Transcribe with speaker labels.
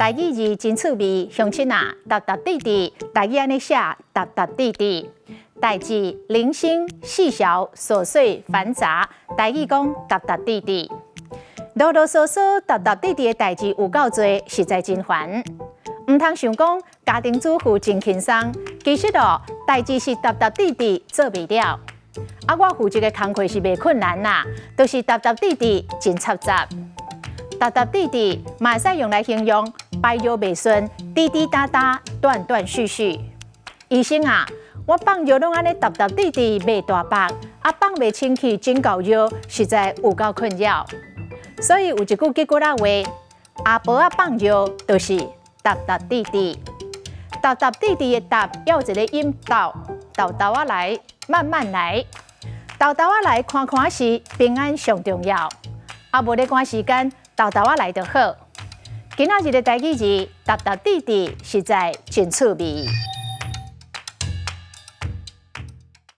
Speaker 1: 台語字真趣味，鄉親啊，沓沓滴滴，台語按呢寫，沓沓滴滴。代誌零星細小瑣碎繁雜，台語講沓沓滴滴。囉囉嗦嗦、沓沓滴滴的代誌有夠濟，實在真煩。毋通想講家庭主婦真輕鬆，其實哦，代誌是沓沓滴滴做袂了。啊，我負責的工課是袂困難啦，就是沓沓滴滴真插雜。沓沓滴滴嘛會使用來形容排尿袂順，滴滴答答、斷斷續續。醫生啊，我放尿攏按呢沓沓滴滴袂大腹，啊放袂清氣真厚尿，實在有夠困擾。所以有一句吉古拉話，阿婆仔放尿就是沓沓滴滴，沓沓滴滴的沓要有一個音沓，沓沓仔來，慢慢來，沓沓仔來看看是平安上重要。啊，無咧趕時間，沓沓仔來就好。今仔日的台語字，沓沓滴滴，實在真趣味。